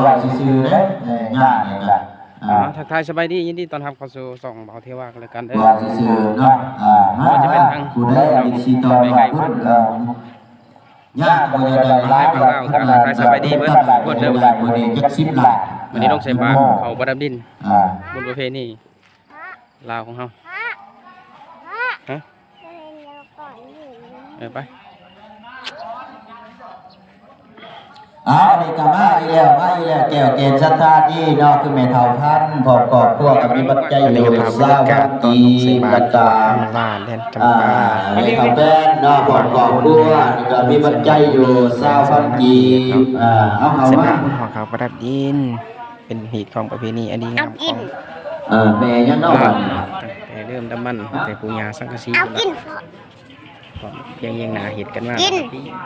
ວ່າຊື່ໆເດ້ ເອີ ຍາກນີ້ລະ ອ່າ ອ່າ ທັກທາຍສະບາຍດີ ຍິນດີຕ້ອນຮັບເຂົ້າສູ່ຊ່ອງເບົາເທວາກັນແລ້ວກັນເດີ ວ່າຊື່ໆເນາະ ອ່າ ມາ ຜູ້ໃດຢາກຕິດຕໍ່ ແມ່ໄກ່ ຍາກບໍ່ຢາກໄດ້ຫຼາຍດອກ ທັກທາຍສະບາຍດີເບິດທຸກຄົນເດີ ມື້ນີ້ຈັກສິບລ້ານ ມື້ນີ້ລົງໃສ່ບາດເຂົ້າປະດັບດິນ ອ່າ ບຸນປະເພນີ ລາວຂອງເຮົາ ຮະ ເອີ ໄປ ອ້າວ ນີ້ກໍມາອີກແລ້ວ ມາອີກແລ້ວ ແກ້ວແກ່ນສັດທານີ້ເນາະ ຄືແມ່ເຖົ້າພັນ ພ້ອມຄອບຄົວກໍມີປັດໄຈຢູ່ຊາວພັນກີບ ແລ້ວກໍ ອ່າ ແມ່ເຖົ້າແປ້ນເນາະ ພ້ອມຄອບຄົວນີ້ກໍມີປັດໄຈຢູ່ຊາວພັນກີບ ອ່າ ເອົາເຂົ້າມາ ເປັນຮີດຂອງປະເພນີອັນດີງາມຂອງ ເອີ ແມ່ຫຍັງເນາະ ລາວ ຕັ້ງແຕ່ເລີ່ມດຳມັນ ແຕ່ປູ່ຍ່າສັງກະສີ ເອົາກິນ ພຽງຮຽງໜ້າເຮັດກັນມາ ກິນ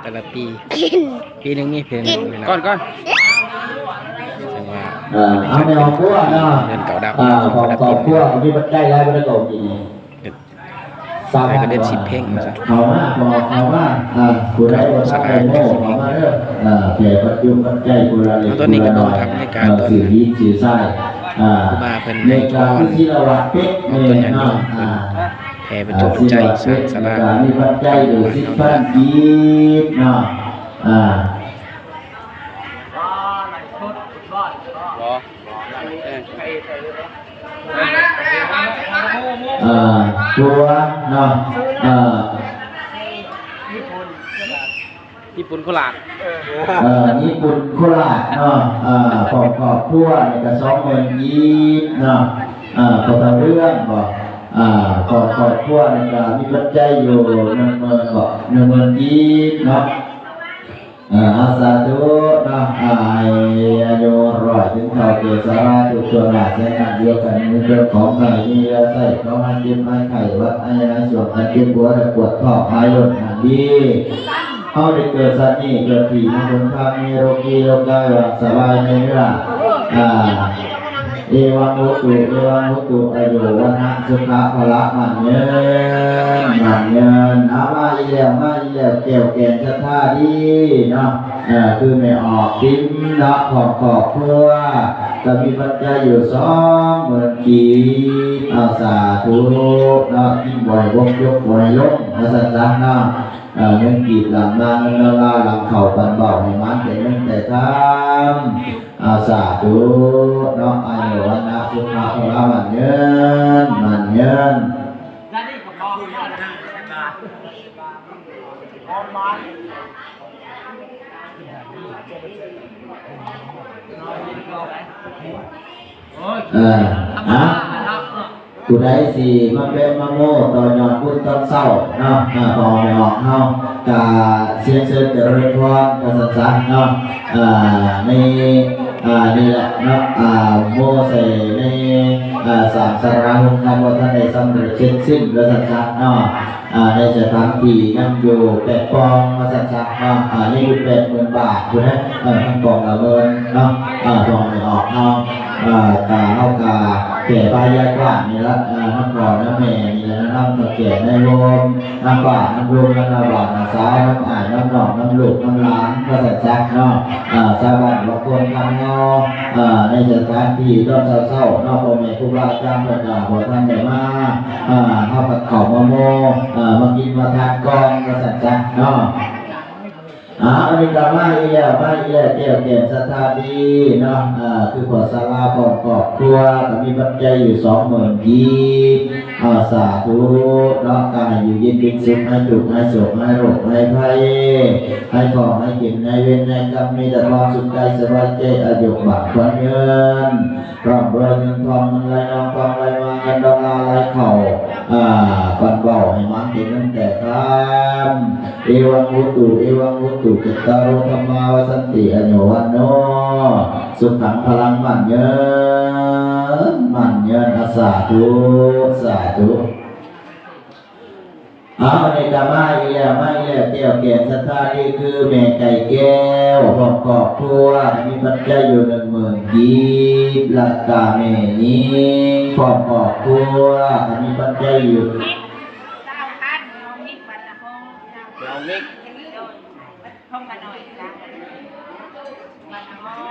ແຕ່ລະປີ ແຕ່ລະປີ ກິນ ປີໜຶ່ງມີເພິ່ນ ກິນ ແມ່ນ ກ່ອນ ກ່ອນ ຈັ່ງວ່າ ເອີ ເອົາແມ່ອອກຄົວເນາະ ເດືອນເກົ້າດັບ ອ່າ ຂອງຄອບຄົວມີປັດໄຈຫຼາຍບໍ່ໄດ້ກໍກິນ ໃຜກໍເດັດສິບເພັງວ່າຊັ້ນ ເຂົ້າມາ ເຂົ້າມາ ອ່າ ຜູ້ໃດບໍ່ທັນໄດ້ໂມ້ເຂົ້າມາເດີ ອ່າ ແກ່ປັດຈຸປັດໄຈຜູ້ລະເລັກຜູ້ລະນ້ອຍ ເອີ ຊື່ຍິງຊື່ຊາຍ ອ່າ ຄູບາເພິ່ນໃຫ້ພອນ ເອົາຕົ້ນຍາດຽວຂຶ້ນ ອ່າ ແຜ່ປັດຈຸປັດໄຈ ອ່າ ສ້າງສາລາ ມີປັດໄຈຢູ່ສິບພັນກີບເນາະ ອ່າ ບໍ່ ເອີ ເອີ ຜົວເນາະ ເອີ ຍີ່ປຸ່ນໂຄລາດ ເອີ ຍີ່ປຸ່ນໂຄລາດເນາະ ເອີ ຂອງຄອບຄົວນີ້ກໍສອງໝື່ນກີບເນາະ ເອີ ພໍ່ເຖົ້າເຮືອນບໍ ເອີ ຂອງຄອບຄົວນີ້ກໍມີປັດໄຈຢູ່ໜຶ່ງໝື່ນບໍ ໜຶ່ງໝື່ນກີບເນາະ. ເອີ ເອົາ ສາທຸເນາະ ໃຫ້ອາຍຸຮ້ອຍເຖິງເຖົ້າແກ່ຊະລາ ທຸກຊົ່ວໜ້າແສນນານ ຢູ່ກັນມີເຄື່ອງຂອງໃຊ້ມີເຫຼືອໃຊ້ ຂໍໃຫ້ເຈັບຫາຍໄຂ້ຫວັດ ໃຫ້ຫາຍໂສກ ໃຫ້ເຈັບຫົວ ແລະ ປວດທ້ອງ ຫາຍໂລກນັ້ນດີ ເຮົາໄດ້ເກີດຊາດນີ້ເກີດທີ່ ມີຫົນທາງ ມີໂລກີໂລກາຍ ວ່າງສະບາຍໃນເນື້ອ ອ່າ ເອວັງໂຫຕຸ ເອວັງໂຫຕຸ ອາຍຸ ວັນນະ ສຸຂະ ພະລະ ໝັ້ນຍືນ ໝັ້ນຍືນ ເອົາ ມາອີກແລ້ວ ມາອີກແລ້ວ ແກ້ວແກ່ນສັດທາດີເນາະ ເອີ ຄືແມ່ອອກຕິມເນາະ ພ້ອມຄອບຄົວ ກໍມີປັດໄຈຢູ່ສອງໝື່ນກີບ ເອົາ ສາທຸເນາະ ກິນບໍ່ໃຫ້ບົກ ຍົກບໍ່ໃຫ້ລົງ ວ່າຊັ້ນຊະເນາະ ເອີ ເງິນກີບຫຼັງມາ ເງິນດອນລາຫຼັງເຂົ້າ ປັນເບົາໃຫ້ມັນເປັນເງິນແຕ່ຄຳ ອ່າ ສາທຸເນາະ ອາຍຸ ວັນນະ ສຸຂະ ພະລະ ໝັ້ນຍືນ ໝັ້ນຍືນ ເອີ ຮະ ຜູ້ໃດຊິມາແປະມາໂມ້ຕໍ່ຍອດບຸນຕອນເຊົ້າເນາະ ອ່າ ພໍ່ແມ່ອອກເຮົາກະສຽງເຊີນຈະເລີນພອນ ວ່າຊັ້ນຊະເນາະ ອ່າ ໃນ ອ່າ ນີ້ແຫຼະເນາະ ອ່າ ໂມ້ໃສ່ໃນ ອ່າ ສາມສາລາຫົກຄຳ ບໍ່ທັນໄດ້ສຳເລັດເສັດສິ້ນ ວ່າຊັ້ນຊະເນາະ ອ່າ ໃນສະຖານທີ່ຍັງຢູ່ແປດປ່ອງ ວ່າຊັ້ນຊະເນາະ ອ່າ ຍັງຢູ່ແປດໝື່ນບາດພຸ້ນນະ ເອີ ທັງປ່ອງລະໝື່ນເນາະ ອ່າ ພວກນີ້ອອກເນາະ ອ່າ ກະເຮົາກະແກ່ພາຍາຍກວ້າງນີ້ລະ ອ່າ ນຳພໍ່ນຳແມ່ນີ້ລະ ນຳເຖົ້າແກ່ນາຍໂຮມ ນຳປ້ານຳລຸງ ນຳນ້າບ່າວນ້າສາວ ນຳອ້າຍນຳນ້ອງ ນຳລູກນຳຫຼານ ວ່າຊັ້ນຊະເນາະ ອ່າ ຊາວບ້ານບາງຄົນທາງເຮົາ ອ່າ ໃນສະຖານທີ່ຕອນເຊົ້າໆເນາະ ພໍ່ແມ່ຄູບາອາຈານເພິ່ນກະບໍ່ທັນໄດ້ມາ ອ່າ ເຮົາກໍເຂົ້າມາໂມ ອ່າ ມາກິນມາທານກ່ອນ ວ່າຊັ້ນຊະເນາະ. ອ່າ ອັນນີ້ກໍມາອີກແລ້ວ ມາອີກແລ້ວ ແກ້ວແກ່ນສັດທາດີເນາະ ອ່າ ຄືພໍ່ສາລາພ້ອມຄອບຄົວ ກໍມີປັດໄຈຢູ່ສອງໝື່ນກີບ ອ່າ ສາທຸເນາະ ກໍໃຫ້ຢູ່ເຢັນເປັນສຸກ ຫາຍທຸກ ຫາຍໂສກ ຫາຍໂລກ ຫາຍໄພ ຫາຍເຄາະ ຫາຍເຈັບ ຫາຍເວນ ຫາຍກຳ ມີແຕ່ຄວາມສຸກກາຍສະບາຍໃຈ ອາຍຸໝັ້ນຂວັນຍືນ ຮ່ຳລວຍເງິນທອງ ເງິນໄຫຼນອງ ທອງໄຫຼມາ ເງິນດອນລາໄຫຼເຂົ້າ ອ່າ ປັນເບົາໃຫ້ມັນເປັນເງິນແຕ່ຄຳ ເອວັງໂຫຕຸ ເອວັງໂຫຕຸ ຈັດຕາໂຣ ທຳມາ ວັດສັນຕິ ອາຍຸວັນໂນ ສຸຂັງ ພະລັງ ໝັ້ນຍືນ ໝັ້ນຍືນ ອ່າ ສາທຸ ສາທຸ. ເອົາ ອັນນີ້ກໍມາອີກແລ້ວ ມາອີກແລ້ວ ແກ້ວແກ່ນສັດທາ ນີ້ຄືແມ່ໄກ່ແກ້ວ ພ້ອມຄອບຄົວ ມີປັດໄຈຢູ່ໜຶ່ງໝື່ນກີບ ແລ້ວກໍແມ່ຍິງ ພ້ອມຄອບຄົວ ມີປັດໄຈຢູ່ ຊາວພັນ ນ້ອງມິກ ບ້ານນາຮອງ ນ້ອງມິກ ໂດຍ ພວກກະນ້ອຍ ບ້ານນາຮອ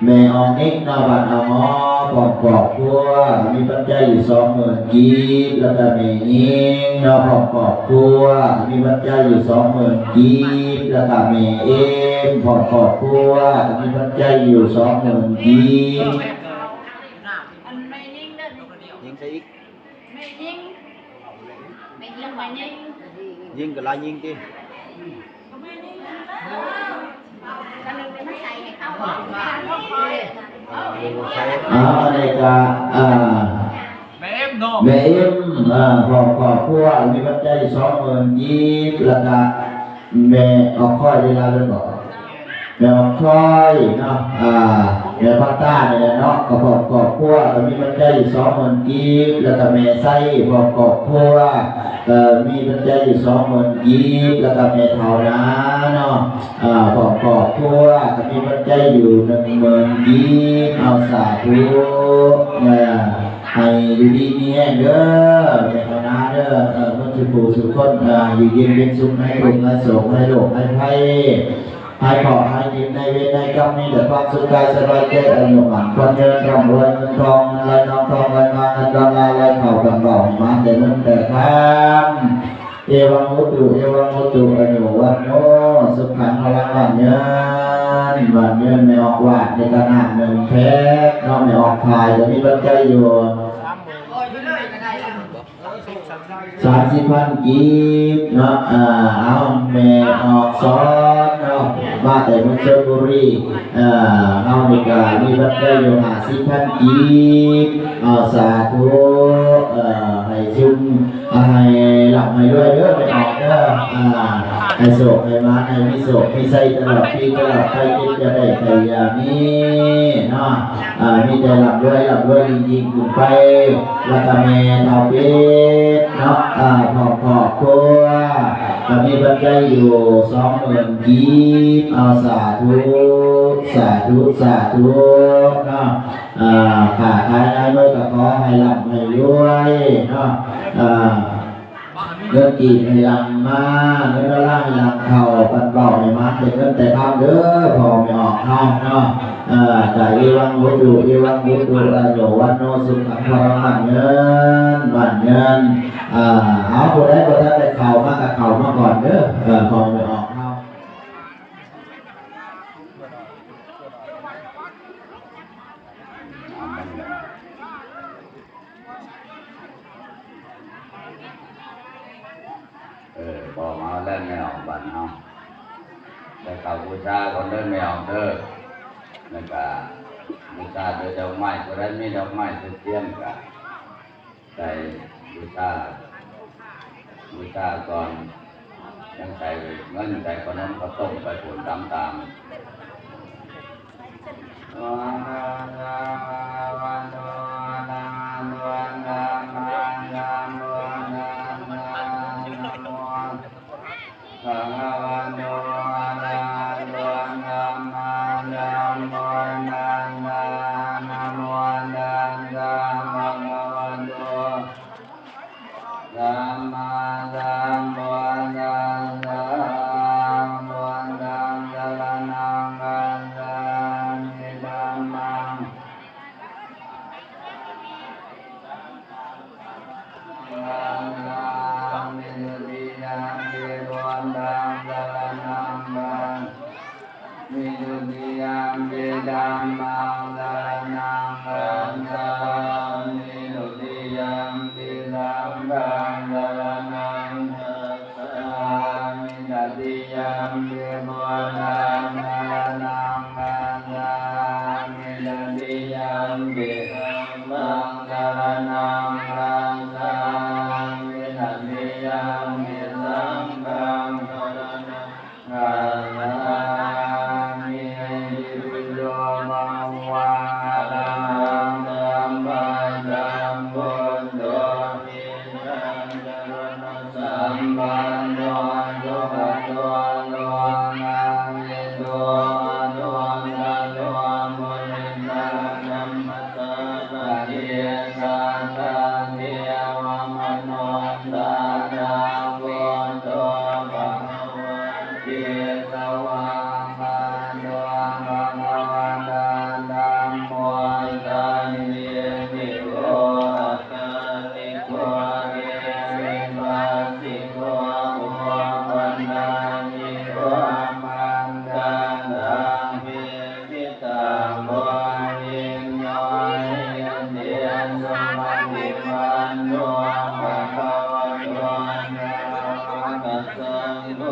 ງ. ແມ່ອອກນິກເນາະ ບ້ານອາງຫໍ ພ້ອມຄອບຄົວ ມີປັດໄຈຢູ່ສອງໝື່ນກີບ ແລ້ວກະແມ່ຍິງເນາະ ພ້ອມຄອບຄົວ ມີປັດໄຈຢູ່ສອງໝື່ນກີບ ແລ້ວກະແມ່ເອັມ ພ້ອມຄອບຄົວ ມີປັດໄຈຢູ່ສອງໝື່ນກີບ. ອັນແມ່ຍິງເດີ ຍິງໃສ່ອີກ ແມ່ຍິງ ແມ່ຍິງ ແມ່ຍິງ ຍິງກໍລາຍຍິງຕິ. ອ່າ ອັນນີ້ກໍ ອ່າ ແມ່ເອັມເນາະ ແມ່ເອັມ ອ່າ ຄອບ ຄອບຄົວ ມີປັດໄຈສອງໝື່ນກີບ ແລ້ວກໍແມ່ອອກຄອຍ ເວລາເພິ່ນບອກ ແມ່ອອກຄອຍເນາະ ອ່າ ແມ່ພັດຕານີ້ແຫຼະເນາະ ກໍຄອບ ຄອບຄົວ ກໍມີປັດໄຈຢູ່ສອງໝື່ນກີບ ແລ້ວກໍແມ່ໄຊ ຄອບ ຄອບຄົວ ກໍມີປັດໄຈຢູ່ສອງໝື່ນກີບ ແລ້ວກໍແມ່ເຖົ້ານາເນາະ ອ່າ ຄອບ ຄອບຄົວ ກໍມີປັດໄຈຢູ່ໜຶ່ງໝື່ນກີບ. ເອົາ ສາທຸ ເອີ ໃຫ້ຢູ່ດີມີແຮງເດີ ແມ່ເຖົ້ານາເດີ ເອີ ໝົດທຸກຜູ້ທຸກຄົນ ເອີ ຢູ່ເຢັນເປັນສຸກ ໃຫ້ທຸກ ໃຫ້ໂສກ ໃຫ້ໂລກ ໃຫ້ໄພ ໃຫ້ເຄາະ ໃຫ້ເຈັບ ໃຫ້ເວນ ໃຫ້ກຳ ມີແຕ່ຄວາມສຸກກາຍສະບາຍໃຈ ອາຍຸໝັ້ນຂວັນຍືນ ຮ່ຳລວຍເງິນທອງ ເງິນໄຫຼນອງທອງໄຫຼມາ ເງິນດອນລາໄຫຼເຂົ້າ ກຳເບົາໃຫ້ມາແຕ່ເງິນແຕ່ຄຳ. ເອວັງໂຫຕຸ ເອວັງໂຫຕຸ ອາຍຸວັນໂນ ສຸຂັງພະລັງ ໝັ້ນຍືນ ໝັ້ນຍືນ. ແມ່ອອກວາດນີ້ກໍນ້ຳໜຶ່ງແພັກເນາະ ແມ່ອອກຂາຍກໍມີປັດໄຈຢູ່ ສາມສິບພັນກີບເນາະ ເອີ ເອົາ ແມ່ອອກສອນເນາະ ມາແຕ່ເມືອງຊົນບຸຣີ ເອີ ເຮົານີ້ກະມີປັດໄຈຢູ່ຫ້າສິບພັນກີບ ເອົາ ສາທຸ ເອີ ໃຫ້ຊຸ່ມ ໃຫ້ລ່ຳໃຫ້ລວຍເດີ ແມ່ອອກເດີ ເອີ ໃຫ້ໂຊກໃຫ້ໝານ ໃຫ້ມີໂຊກມີໄຊຕະຫຼອດປີຕະຫຼອດໄປ ເຈັບຢ່າໄດ້ ໄຂ້ຢ່າມີເນາະ. ອ່າ ມີແຕ່ລ່ຳລວຍ ລ່ຳລວຍຍິ່ງໆຂຶ້ນໄປ ແລ້ວກໍແມ່ເຖົ້າເປັດເນາະ ອ່າ ພ້ອມຄອບຄົວ ກໍມີປັດໄຈຢູ່ສອງໝື່ນກີບ ເອົາ ສາທຸ ສາທຸ ສາທຸເນາະ ອ່າ ຄ້າຂາຍງານເມືອກໍຂໍໃຫ້ລ່ຳໃຫ້ລວຍເນາະ ອ່າ ເງິນກີບໃຫ້ຫຼັ່ງມາ ເງິນດອນລາໃຫ້ຫຼັ່ງເຂົ້າ ປັນເບົາໃຫ້ມາແຕ່ເງິນແຕ່ຄຳເດີ ພໍ່ແມ່ອອກເຮົາເນາະ ເອີ ກະເອວັງໂຫຕຸ ເອວັງໂຫຕຸ ອາຍຸວັນໂນ ສຸຂັງພະລັງ ໝັ້ນຍືນ ໝັ້ນຍືນ ເອີ ເອົາ ຜູ້ໃດບໍ່ທັນໄດ້ເຂົ້າມາກະເຂົ້າມາກ່ອນເດີ ເອີ ພໍ່ແມ່ອອກເຮົາ. ເອີ ບອກເອົາແລ້ວແມ່ອອກບ້ານເຮົາ ໄປເຂົ້າບູຊາກ່ອນເດີແມ່ອອກເດີ ແລ້ວກະບູຊາດ້ວຍດອກໄມ້ ຜູ້ໃດມີດອກໄມ້ທູບທຽນກະໃສ່ບູຊາ ບູຊາກ່ອນ ຈັ່ງໃສ່ເງິນໃສ່ຂະໜົມເຂົ້າຕົ້ມໄປພຸ້ນຕາມໆ. ພະຄະວະໂຕ ອະລະຫະໂຕ ສຳມາສຳພຸດທັດສະ ນະໂມຕັດສະ ພະຄະວະໂຕ ສຳມາສຳພຸດທັດສະ ພຸດທັງສະລະນັງຄັດສາມິ ທຳມັງ ສາມິ ທຸຕິຍຳປິ ພຸດທັງສະລະນັງຄັດສາມິ ທຸຕິຍຳປິ ທຳມັງສະລະນັງຄັດສາມິ ທຸຕິຍຳປິ ສັງຄັງສະລະນັງຄັດສາມິ ຕະຕິຍຳປິ ພຸດທັງສະລະນັງຄັດສາມິ ຕະຕິຍຳປິ ທຳມັງສະລະນັງຄັດສາມິ ຕະຕິຍຳປິ ສັງຄັງສະລະນັງ ຄັດສາມິ ອິຕິປິໂສ ພະຄະວາ ອະລະຫັງ ສຳມາສຳພຸດໂທ ທິດທັງສະລະນະສຳປັນໂນ ສຸຂະໂຕ ໂລກັງວິທູ ອະນຸດຕະໂລ ປຸລິສະສະນະມະສາ ໂມນິດໂຕ ສາວິກະ ສຸປະຕິປັນໂນ ພະຄະວະໂຕ ສາວະກະສັງໂຄ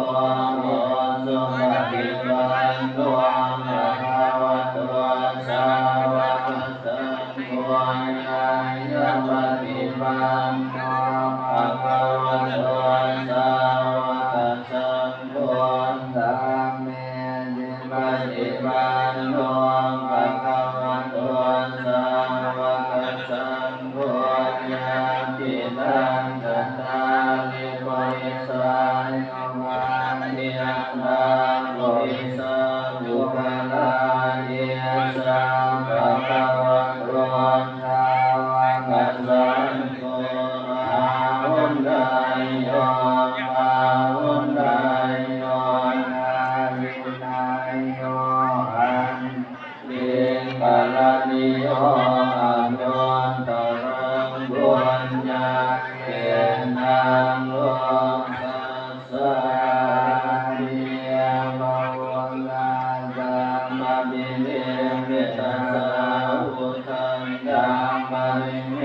ສຸປະຕິປັນໂນ ພະຄະວະໂຕ ສາວະກະສັງໂຄ ຍາຍະປະຕິປັນໂນ ພະຄະວະໂຕ ສາວະກະສັງໂຄ ສາມີ ປະຕິປັນໂນ ພະຄະວະໂຕ ສາວະກະສັງໂຄ ຍະຕິທັງ ສະຖານິ ປຸລິສານຸພາເວ ອັດຖາ ປຸລິສະ ບຸກຄະລາ ເອສະ ພະຄະວະໂຕ ສາວະກະສັງໂຄ ອາຫຸເນຍໂຍ ປາຫຸເນຍໂຍ ນາວິເນຍໂຍ ອັນຕິກະລະນິໂຍ ອະນຸດຕະລັງ ປຸນຍັງ ເຂດທັງ ໂລກັດສາມິ ພະພຸດທະສາ ມະພິເນມິຕະສາວຸທ ທຳມະພິເນ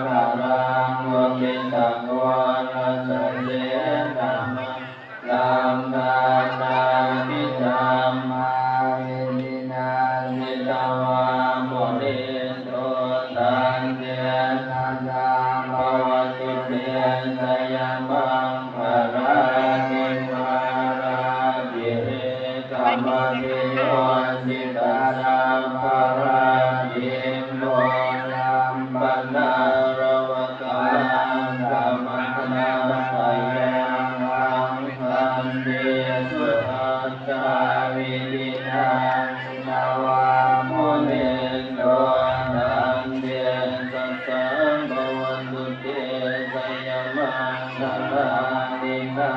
ຕະລັງ ໂລກິດຕະໂກລະສະເສນະມະລັງ ທານາພິທຳມາ ວິທິນາ ຈິດຕະວາ ມຸນີ ໂຕ ຕັນເຕນະສະ ພະວັນຕຸ ເຕ ຊະຍະມັງຄະລານິ ມາລາກິຣິກະມະພິໂຍ ສິຕະສັບພະລາ ຕິງໂມລຳປະນາລະວະກະມາງ ກະມະນາພະຍາງ ຄັງຄັນຕິ ສຸທັດສາ ວິທິນາ ວາມຸນິນໂຕ ຕັນເຕຊະສະ ພະວັນຕຸ ເຕຊະຍະມັງຄະລານິ ນາ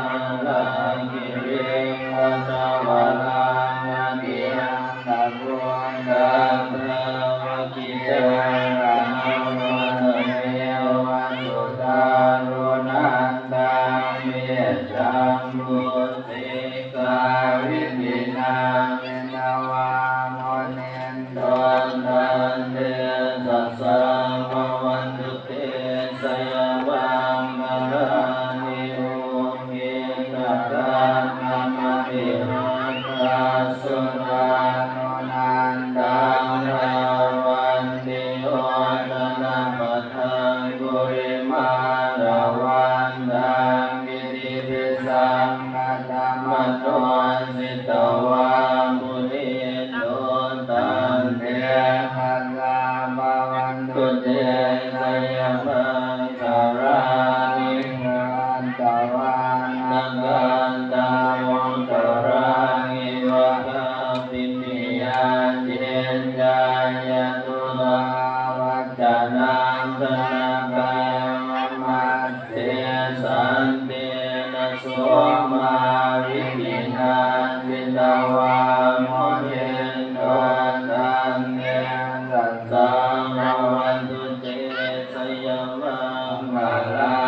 ລາກິລິງ ວັດຕະວະລາງ ອະຕິອັນຕະພຸດທະ ດາວະກິເຕນະ ອະນຸວັດສະເມ ວັດຖຸຕາລຸນັນຕັງ ເມຕຕັມພຸດ ກາວິທິນາ ເມນະວາມຸນິນໂຕ ຕັນເຕຊະສາ ພະວັນຕຸ ເຕຊະຍະມັງຄະລານິ ອຸກກິດຕະກັນຕະມະຕິຮັດຖະສຸນານຸນັນຕັງ ທາວັນຕິໂຍທະນະປະທັງ ກຸລິມາລະວັນຕັງ ກິດຕິພິສັງ ກະຕະມະໂນ ຈິດຕະວາມຸນີໂຕ ຕັນເຕຊະສາ ພະວັນຕຸ ເຕຊະຍະມັງຄະລານິ ການຕະວານະການຕະມຸດຕະລັງ ອິວະຄາປິຕິຍາ ຈິນຈາຍະຕຸລາວັດຈະນັງ ທະນາກາຍະມະ ເສ ສັນຕິນະໂສມາ ວິທິນາ ຈິດຕະວາມຸນີໂຕ ຕັນເຕຊະສາ ພະວັນຕຸ ເຕຊະຍະມັງຄະລາ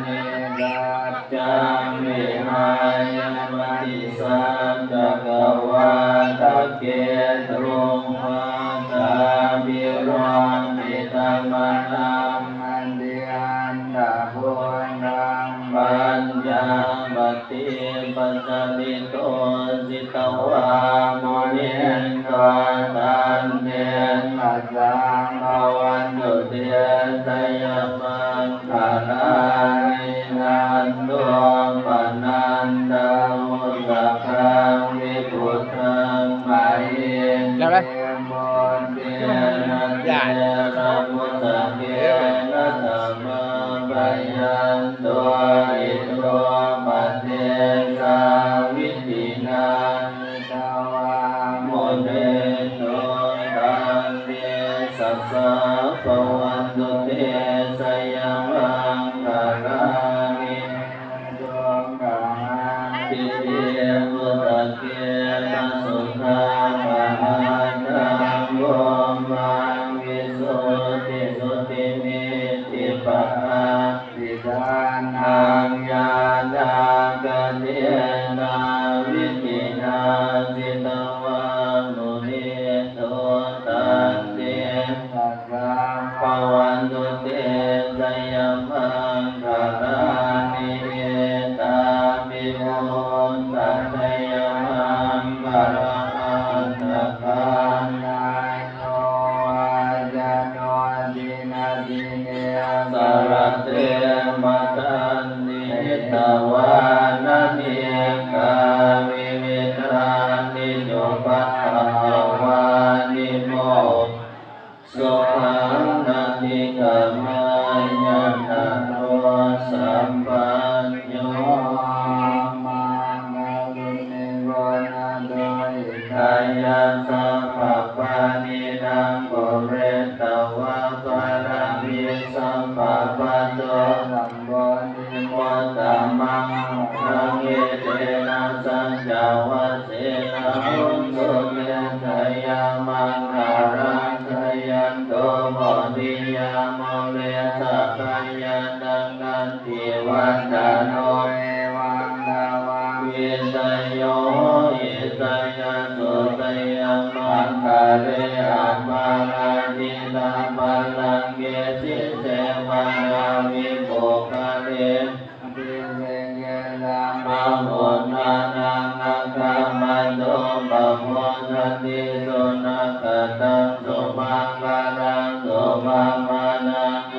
ນິ ສັດຈັງ ວິຫາຍະ ມະຕິສັດຈັກກະວາຕະເກຕຸງ ວັດຕາພິໂຣປິຕະມະນັງ ອະຕິອັນຕະພຸດທັງ ປັນຈາປະຕິປັດຈະລິໂຕ ຈິດຕະວາມຸນິນໂຕ ຕັນເຕຊະສາ ພະວັນຕຸ ເຕຊະຍະມັງຄະລານິ ນັນໂດປະນັນຕະວຸດຕະຄັງ ວິພຸດທັງ ມະຫິ ແລ້ວເດ້ ເທລະມຸດສະເກນະ ທຳມະປະຍັນໂຕ ອິໂຕປະເດຊາ ວິທິນາ ຕະວາມຸນີໂຕ ຕັງເຕຊະສາ ພະວັນຕຸ ເຕຊະຍະມັງຄະລານິ ໂສກະຫາທິຕິ ພຸດທະເກນະ ສຸທາປະຫາຕັງ ໂອມມັງ ວິສຸດທິ ສຸດທິມິດທິປະອາ ທິຖານັງ ຍານາກະເທນາ ວິທິນາ ຈິດຕະວາມຸນີໂຕ ตัสสิ สะ สะ ภะ วันตุ เต ชะ ยะ มัง คะ ลา นิ เอ ตา ปิ พุ ท ธะ ชะ ยะ มัง คะ ลา หัต ถะ กา ยา โน วา ยะ โน ทิ นา ทิ เน สะ ระ เต มะ ทัน ติ หิ ตะ วา นะ เน กา วิ วิ ทา นิ จุ ปะ ทะ วา นิ โม สุ ขัง นะ ติ กะ มา ยะ ตะ โร สะ ปัญ โญ มะ หา กา รุ ณิ โก นา โถ หิ ตา ยะ สัพ พะ ปะ ริ ณัง ปุ เร ตะ วะ ปะ ระ มิ สัพ พะ โต สัพ โพ ธิ มุต ตะ มัง วะ รัง เอ เต นะ สัจ จะ วะ เส นะ โห ตุ เต ชะ ยะ มัง คะ ลา ชะ ยัน โต โพ ธิ ยะ มู เล สะ กะ ยะ นะ กัน ติ วัด ฒะ โน เอ วัง ตะ วะ วิ ชะ โย โห หิ ชะ ยะ สุ ชะ ยะ มัง คะ เล อะ ปะ รา จิ ตะ พะ ลัง เก สิ เส วะ นา วิ ปุ ค ค เล อะ ภิ เส เก สะ มะ พุ ท ธา นัง อะ กา มะ โต ปะ โพ ชะ ติ สุ นะ กะ ตัง สุ มัง คะ ลัง สุ ภา วะ นะ โส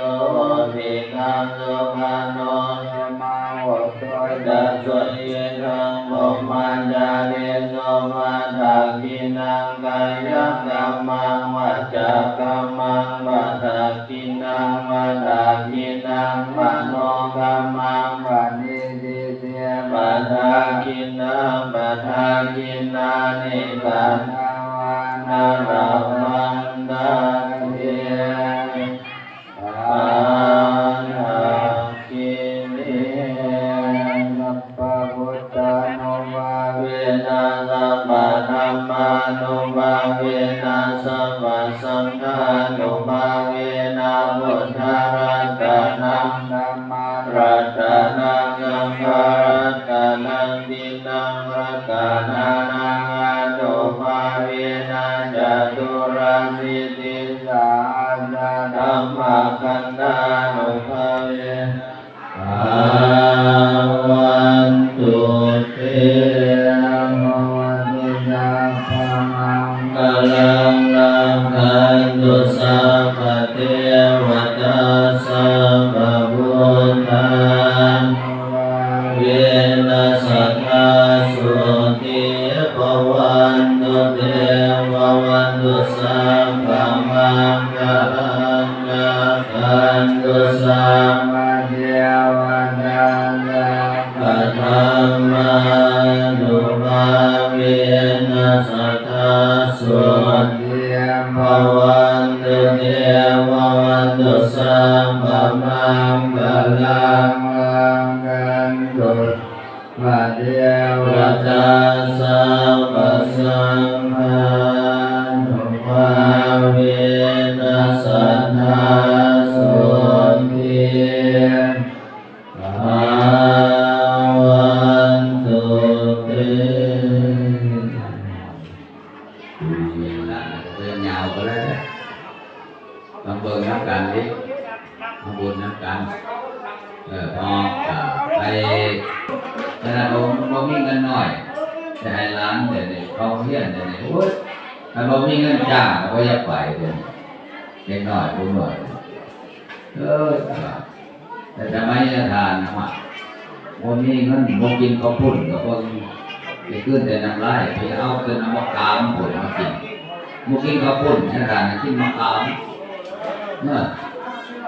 ติ ฆะ สุ ขะ โน สุ มะ หุ โต จะ สุ ขิ ขัง พรหมะจารี สุ ปะ ทัก ขิ ณัง กาย กะ มัง วะ จา กะ มัง ปะ ทัก ขิ ณัง วะ ทัก ขิ ณัง มະ โน กะ มัง ปะ ณิ ทิ เท ปะ ทัก ขิ ณา ปะ ทัก ขิ ณา นิ กา ทะ วา นะ ละ วัน ตะ เท ปะ ทัก ขิ เน สัพ พะ พุท ธา นุ ภา เว นะ สัพ พะ ธัม มา นุ ภา เว นะ สัพ พะ สัง ฆา นุ ภา เว นะ พุ ท ธ ะ รัต ตะ นัง ธัม มะ รัต ตะ นัง ສັງ ฆะ รัต ตะ นัง ติ ณ ัง รัต ตะ นา นัง ອະ นุ ພາ เว นะ ຈະ ตุ รະ ສິດ ຕິ ສະ ຫັດ ສະ ທຳ ມະ ຄັນ ທາ นุ ພາ ເວ ນະ ພະ ວັນ ຕຸ ເຕ ພະ ວະ ຕຸ ສັບ ພະ ມັງ ກະລັງ ລັກຂັນ ຕຸ ສັບ ພະ ເທ ວະ ຕາ ສັບ ພະ ພຸດ ທາ ເວ ນະ ສະ ທາ ໂສ ທີ ພະ ວັນ ຕຸ ເຕ ພະ ວັນ ຕຸ ສັບ ພະ ມັງ ກະລັງ ລັກຂັນ ຕຸ ສັບ ພະ ເທ ວະ ຕາ ສັບ ພະ ທຳ ມາ ນຸ ພາ ເວ ນະ ສະ ທາ ໂສ ທີ ພະ ວັນ ຕຸ ເຕ ພະ ວັນ ຕຸ ສັບ ພະ ມັງ ກະລັງ ລັກຂັນ ຕຸ ພະ ເທ ວະ ຕາ ສັບ ພະ ສັງ ຄາ ນຸ ພາ ເວ ນະ ສະ ທາ ໂສ ທີ ພະ ວັນ ຕຸ ເຕ ເດີນຍາວກໍໄດ້ເດີ ຕ້ອງເບິ່ງນຳກັນເດ້ ມາບຸນນຳກັນ ເອີ ອອກຈາກໄປ ຂະໜາດບໍ່ ບໍ່ມີເງິນໜ້ອຍ ຈະໃຫ້ຫຼານດຽວນີ້ເຂົ້າໂຮງຮຽນດຽວນີ້ ໂອ້ຍ ຄັນບໍ່ມີເງິນຈ້າງກໍບໍ່ຢາກໄປດຽວນີ້ ເດັກນ້ອຍຜູ້ນ້ອຍ ເອີ ແຕ່ສະໄໝຍາທ່ານນະ ບໍ່ມີເງິນ ບໍ່ກິນເຂົ້າປຸ້ນກໍເບິ່ງ ໄປກືນແຕ່ນ້ຳລາຍ ໄປເອົາແຕ່ນ້ຳໝາກຂາມພຸ້ນມາກິນ ບໍ່ກິນເຂົ້າປຸ້ນ ຍາທ່ານກິນໝາກຂາມ ເອີ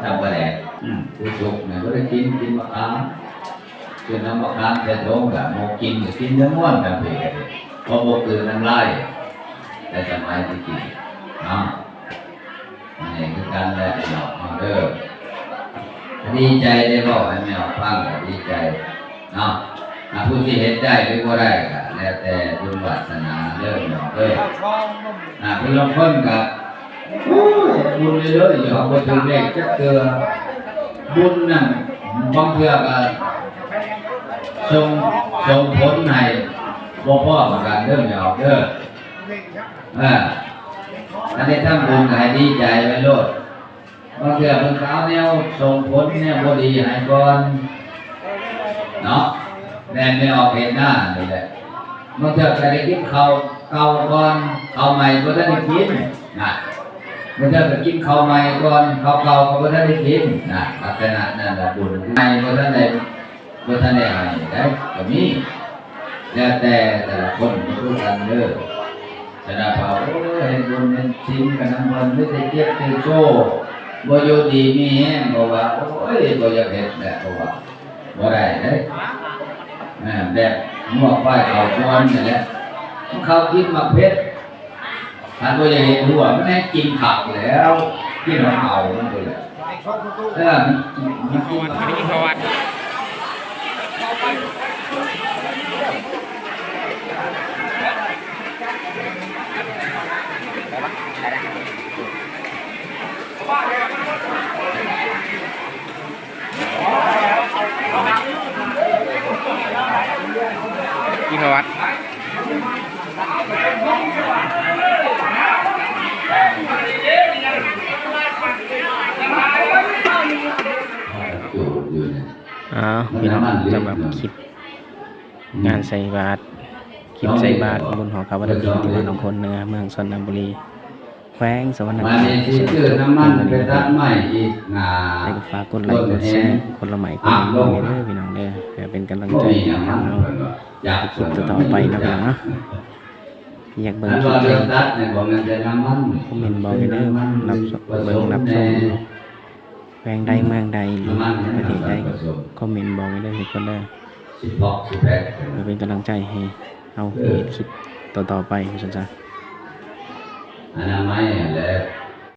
ຈຳປາແດກ ອືມ ຜູ້ສຸກນີ້ບໍ່ໄດ້ກິນ ກິນໝາກຂາມ ກິນນ້ຳໝາກຂາມໃສ່ຖົງ ກໍໝູ່ກິນກໍກິນມ່ວນໆ ກັນໄປ ເພາະບໍ່ກືນນ້ຳລາຍ ແຕ່ສະໄໝຕະກີ້ເນາະ. ອັນນີ້ຄືກັນແຫຼະພີ່ນ້ອງເຮົາເດີ ດີໃຈໄດ້ເວົ້າໃຫ້ແມ່ອອກຟັງກໍດີໃຈເນາະ ຖ້າຜູ້ທີ່ເຮັດໄດ້ຫຼືບໍ່ໄດ້ກໍແລ້ວແຕ່ບຸນວາສະໜາເດີພີ່ນ້ອງເດີ ອ່າ ຜູ້ລາງຄົນກໍ ໂອ້ຍ ເຮັດບຸນເລື້ອຍໆ ເຮົາບໍ່ຖືກເລກຈັກເທື່ອ ບຸນນັ້ນບາງເທື່ອກໍສົ່ງ ສົ່ງຜົນໃຫ້ບໍ່ພ້ອມກັນເດີພີ່ນ້ອງເດີ ອ່າ ອັນນີ້ທຳບຸນກໍໃຫ້ດີໃຈໄວ້ໂລດ. ບາງເທື່ອເພິ່ນກໍເອົາແນວສົ່ງຜົນແນວບໍ່ດີໃຫ້ກ່ອນເນາະ, ແມ່ນແມ່ອອກເຮັດນານີ້ແຫຼະ. ບາງເທື່ອກໍໄດ້ກິນເຂົ້າເກົ່າກ່ອນ, ເຂົ້າໃໝ່ບໍ່ທັນໄດ້ກິນນະ. ບາງເທື່ອກໍກິນເຂົ້າໃໝ່ກ່ອນ, ເຂົ້າເກົ່າກໍບໍ່ທັນໄດ້ກິນນະ. ລັກສະນະນັ້ນລະບຸນໃໝ່ບໍ່ທັນໄດ້ ບໍ່ທັນໄດ້ໃຫ້ໄດ໋ ກໍມີ ແລ້ວແຕ່ແຕ່ລະຄົນບໍ່ຄືກັນເດີ. ສະນັ້ນເຂົາ ໂອ້ຍ ເຮັດບຸນເຮັດສິນກັນນຳເພິ່ນ ມີແຕ່ເຈັບແຕ່ໂຊ ບໍ່ຢູ່ດີມີແຮງ ເພາະວ່າ ໂອ້ຍ ບໍ່ຢາກເຮັດແຫຼະ ເພາະວ່າບໍ່ໄດ້ເດ້. ແບບງົວຄວາຍເຂົ້າສວນນີ້ແຫຼະ ເຂົາກິນໝາກເຜັດ ຄັນບໍ່ຢາກເຫັນຫົວ ມັນໃຫ້ກິນຜັກແລ້ວ ກິນຂອງເຂົາມັນພຸ້ນແຫຼະ. ເອີ ມັນກິນ ໄປກິນເຂົ້າວັດ ກິນເຂົ້າວັດ. ອ້າວ ພີ່ນ້ອງ ສຳລັບຄລິບງານໃສ່ບາດ ຄລິບໃສ່ບາດບຸນຫໍພະບາລະມີ ທີ່ບ້ານໜອງໂຄນເໜືອ ເມືອງຊອນນະບູລີ ແຂວງສະຫວັນນະເຂດ ກໍຂໍຈົບພຽງເທົ່ານີ້ນະພີ່ນ້ອງ. ແລ້ວກໍຝາກກົດໄລ ກົດແຊ ຄົນລະໄມ້ຄົນລະມືເດີພີ່ນ້ອງເດີ ເພື່ອເປັນກຳລັງໃຈໃຫ້ທາງເຮົາເຮັດຄລິບຕໍ່ໆໄປເນາະພີ່ນ້ອງເນາະ. ຢາກເບິ່ງຄລິບໃດ ຄອມເມັນບອກເດີ ຮັບເບິ່ງຮັບຊົມຢູ່ແຂວງໃດເມືອງໃດ ຫຼືປະເທດໃດ ຄອມເມັນບອກເດີທຸກຄົນເດີ ເພື່ອເປັນກຳລັງໃຈໃຫ້ເຮົາເຮັດຄລິບຕໍ່ໆໄປວ່າຊັ້ນຊະ. ອະນາໄມຫັ້ນແຫຼະ